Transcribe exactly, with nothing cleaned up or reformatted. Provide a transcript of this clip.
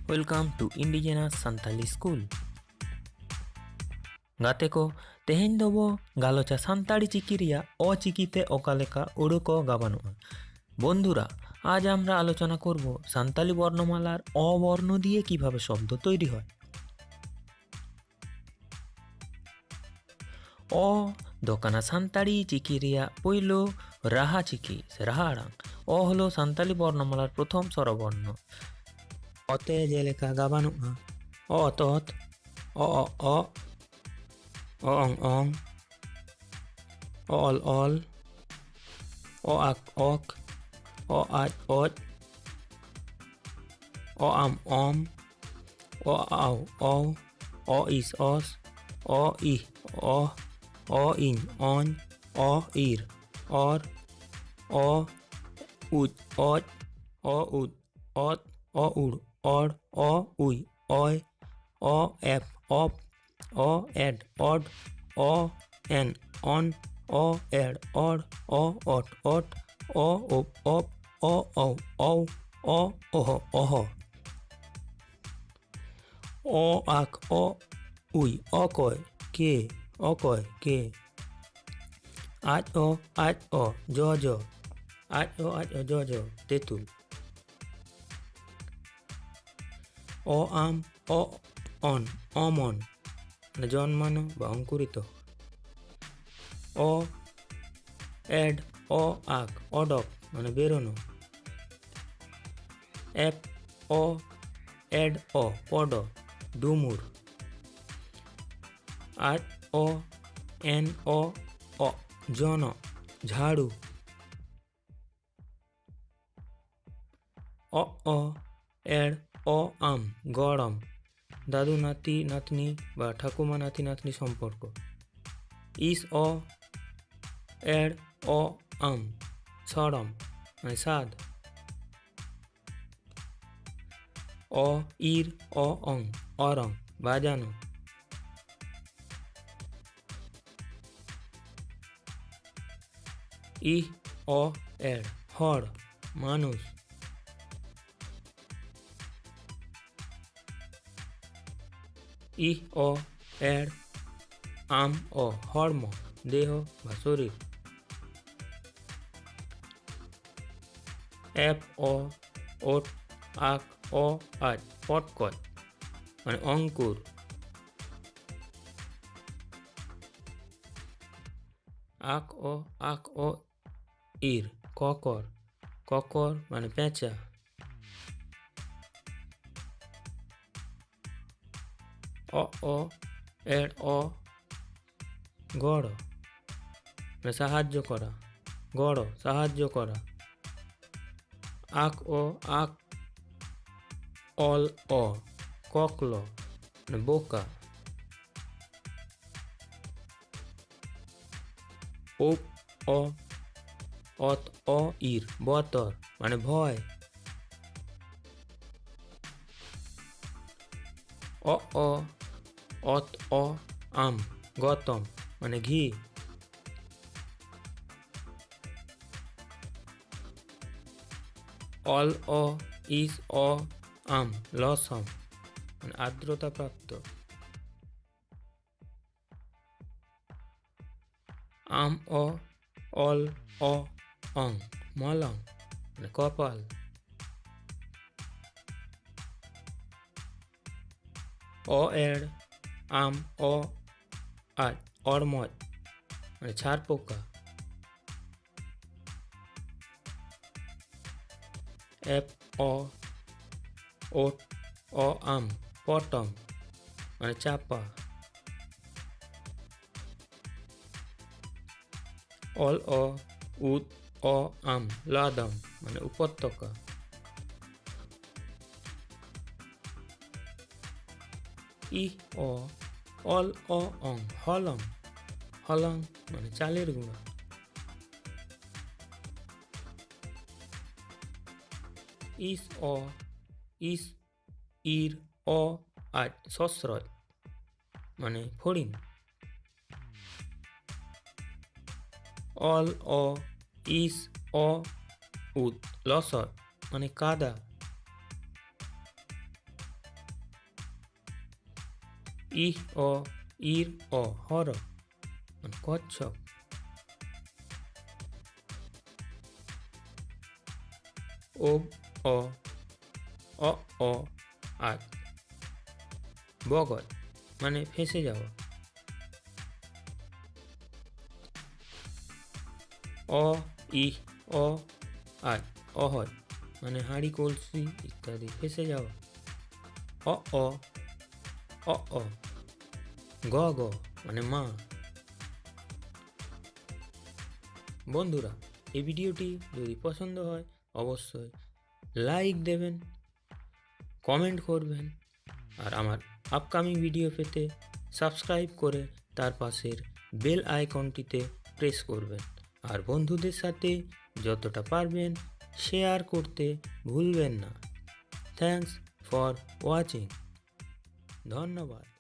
Welcome to Indigenous Santali School. ᱜᱟᱛᱮ ᱠᱚ, ᱛᱮᱦᱮᱧ ᱫᱚᱵᱚ ᱜᱟᱞᱚᱪᱟ ᱥᱟᱱᱛᱟᱲᱤ ᱪᱤᱠᱤ ᱨᱮᱭᱟᱜ ᱚ ᱪᱤᱠᱤ ᱛᱮ ᱚᱠᱟ ᱞᱮᱠᱟ ᱩᱲᱟᱹ ᱠᱚ ᱜᱟᱵᱟᱱᱚᱜᱼᱟ᱾ বন্ধুরা, আজ আমরা আলোচনা করব সান্তালি বর্ণমালার অ বর্ণ দিয়ে কিভাবে শব্দ তৈরি হয়। ᱚ ᱫᱚ ᱠᱟᱱᱟ ᱥᱟᱱᱛᱟᱲᱤ ᱪᱤᱠᱤ ᱨᱮᱭᱟᱜ ᱯᱳᱭᱞᱳ ᱨᱟᱦᱟ ᱪᱤᱠᱤ ᱥᱮ ᱨᱟᱦᱟ ᱟᱲᱟᱝ᱾ ᱚ ᱦᱚᱞᱳ ᱥᱟᱱᱛᱟᱞᱤ ᱵᱚᱨᱱᱚᱢᱟᱞᱟᱨ ᱯᱨᱚᱛᱷᱚᱢ ᱥᱚᱨᱚᱵᱚᱨᱱᱚ᱾ ᱚᱛᱮ ᱡᱮᱞᱮᱠᱟ ᱜᱟᱵᱟᱱᱚᱜᱼᱟ: ᱚ ᱚᱛ ᱚᱛ, ᱚ ᱚ ᱚᱜ, ᱚ ᱚᱝ ᱚᱝ, ᱚ ᱚᱞ ᱚᱞ, ᱚ ᱟᱠ ᱚᱠ, ᱚ ᱟᱡ ᱚᱡ, ᱚ ᱟᱢ ᱚᱢ, ᱚ ᱟᱣ ᱚᱣ, ᱚ ᱤᱥ ᱚᱥ, ᱚ ᱤᱦ ᱚᱦ, ᱚ ᱤᱧ ᱚᱧ, ᱚ ᱤᱨ ᱚᱨ, ᱚ ᱩᱡ ᱚᱡ, ᱚ ᱩᱫ ᱚᱫ, ᱚ ᱩᱲ ᱚᱲ, ᱚ ᱩᱭ ᱚᱭ, ᱚ ᱮᱯ ᱚᱯ, ᱚ ᱮᱰ ᱚᱰ, ᱚ ᱮᱱ ᱚᱱ, ᱚ ᱮᱲ ᱚᱲ, ᱚ ᱚᱴ ᱚᱴ, ᱚ ᱚᱯ ᱚᱯ, ᱚ ᱚᱣ ᱚᱣ, ᱚ ᱚᱦᱚ ᱚᱦᱚ᱾ ᱚ ᱟᱠ ᱚᱜ, ᱩᱭ ᱚᱠᱚᱭ, ᱠᱮ ᱚᱠᱚᱭ ᱠᱮ᱾ ᱟᱡ ᱚ ᱟᱡ ᱚ, ᱡᱚ ᱡᱚ᱾ ᱟᱡ ᱚ ᱟᱡ ᱚ, ᱡᱚ ᱡᱚ, ᱛᱮᱸᱛᱩᱞ᱾ ᱚ ᱟᱢ ᱚᱜ ᱚᱱ, ᱚᱢᱚᱱ᱾ ᱢᱟᱱᱮ ᱡᱚᱱᱢᱟᱱᱚ ᱵᱟ ᱚᱝᱠᱩᱨᱤᱛᱚ᱾ ᱚ ᱮᱰ ᱚ ᱟᱠ, ᱚᱰᱚᱠ᱾ ᱢᱟᱱᱮ ᱵᱮᱨᱚᱱᱚ᱾ ᱮᱯ ᱚ ᱮᱰ ᱚ, ᱯᱚᱰᱚ, ᱰᱩᱢᱩᱨ᱾ ᱟᱡ ᱚ ᱮᱱ ᱚ ᱚᱜ, ᱡᱚᱱᱚᱜ, ᱡᱷᱟᱲᱩ᱾ ᱚᱜ ᱚ ᱮᱲ ᱚ ᱟᱢ, ᱜᱚᱲᱚᱢ᱾ ᱫᱟᱫᱩ ᱱᱟᱛᱤ ᱱᱟᱛᱱᱤ ᱵᱟ ᱴᱷᱟᱠᱩᱢᱟ ᱱᱟᱛᱤ ᱱᱟᱛᱱᱤ ᱥᱚᱢᱯᱚᱨᱠᱚ᱾ ᱤᱥ ᱚ ᱮᱲ ᱚ ᱟᱢ, ᱥᱚᱲᱚᱢ᱾ ᱢᱟᱱᱮ ᱥᱟᱫ᱾ ᱚ ᱤᱨ ᱚ ᱚᱝ, ᱚᱨᱚᱝ, ᱵᱟᱡᱟᱱᱚ᱾ ᱤᱦ ᱚ ᱮᱲ, ᱦᱚᱲ, ᱢᱟᱱᱩᱥ᱾ ᱤᱦ ᱚ ᱮᱲ, ᱟᱢ ᱚ ᱦᱚᱲᱢᱚ, ᱫᱮᱦᱚ ᱵᱟ ᱥᱚᱨᱤᱨ᱾ ᱮᱯ ᱚ ᱳᱴ, ᱟᱠ ᱚ ᱟᱡ, ᱯᱚᱴᱠᱚᱡ, ᱢᱟᱱᱮ ᱚᱝᱠᱩᱨ᱾ ᱟᱠ ᱚ, ᱟᱠ ᱚ ᱤᱨ, ᱠᱚᱠᱚᱨ, ᱠᱚᱠᱚᱨ ᱢᱟᱱᱮ ᱯᱮᱸᱪᱟ᱾ ᱚ ᱚ ᱮᱲ ᱚ, ᱜᱚᱲᱚ, ᱢᱟᱱᱮ ᱥᱟᱦᱟᱡᱽᱡᱚ ᱠᱚᱨᱟ, ᱜᱚᱲᱚ, ᱥᱟᱦᱟᱡᱽᱡᱚ ᱠᱚᱨᱟ᱾ ᱟᱠ ᱚ, ᱟᱠ ᱚᱞ ᱚ, ᱠᱚᱠᱞᱚ, ᱢᱟᱱᱮ ᱵᱳᱠᱟ᱾ ᱩᱯ ᱚ, ᱚᱛ ᱚ ᱤᱨ, ᱵᱚᱛᱚᱨ, ᱢᱟᱱᱮ ᱵᱷᱚᱭ᱾ ᱚ ᱚ, ᱚᱛ ᱚ ᱟᱢ, ᱜᱚᱛᱚᱢ, ᱢᱟᱱᱮ ᱜᱷᱤ᱾ ᱚᱞ ᱚ, ᱤᱥ ᱚ ᱟᱢ, ᱞᱚᱥᱚᱢ, ᱢᱟᱱᱮ ᱟᱨᱫᱨᱚᱛᱟ ᱯᱨᱟᱯᱛᱚ᱾ ᱟᱢ ᱚ, ᱚᱞ ᱚ ᱚᱝ, ᱢᱚᱞᱚᱝ, ᱢᱟᱱᱮ ᱠᱚᱯᱟᱞ᱾ ᱚ ᱮᱲ, ᱟᱢ ᱚ ᱟᱡ, ᱚᱲᱢᱚᱡ, ᱢᱟᱱᱮ ᱪᱷᱟᱨ ᱯᱳᱠᱟ᱾ ᱮᱯ ᱚ, ᱳᱴ ᱚ ᱟᱢ, ᱯᱚᱴᱚᱢ, ᱢᱟᱱᱮ ᱪᱟᱯᱟ᱾ ᱚᱞ ᱚ, ᱩᱫ ᱚ ᱟᱢ, ᱞᱟᱫᱚᱢ, ᱢᱟᱱᱮ ᱩᱯᱚᱛᱛᱚᱠᱟ᱾ ᱤᱦ ᱚ, ᱚᱞ ᱚ ᱚᱝ, ᱦᱚᱞᱚᱝ, ᱦᱚᱞᱚᱝ, ᱢᱟᱱᱮ ᱪᱟᱞᱮᱨ ᱜᱩᱸᱰᱟᱹ᱾ ᱤᱥ ᱚ, ᱤᱥ ᱤᱨ ᱚ ᱟᱡ, ᱥᱚᱥᱨᱚᱡ, ᱢᱟᱱᱮ ᱯᱷᱚᱲᱤᱝ᱾ ᱚᱞ ᱚ, ᱤᱥ ᱚ ᱩᱫ, ᱞᱚᱥᱚᱫ, ᱢᱟᱱᱮ ᱠᱟᱫᱟ᱾ ইহ অ ইর অ হর, মানে কচ্ছপ। ওব অ অ অ আত, বগল, মানে ফেঁসে যাওয়া। অ ইহ অ আত, অহত, মানে হাঁড়ি কলসি ইত্যাদি ফেঁসে যাওয়া। অ অ অ অ গ গ, মানে মা। বন্ধুরা, এই ভিডিওটি যদি পছন্দ হয়, অবশ্যই লাইক দেবেন, কমেন্ট করবেন, আর আমার আপকামিং ভিডিও পেতে সাবস্ক্রাইব করে তার পাশের বেল আইকনটিতে প্রেস করবেন। আর বন্ধুদের সাথে যতটা পারবেন শেয়ার করতে ভুলবেন না। Thanks for watching. ধন্যবাদ।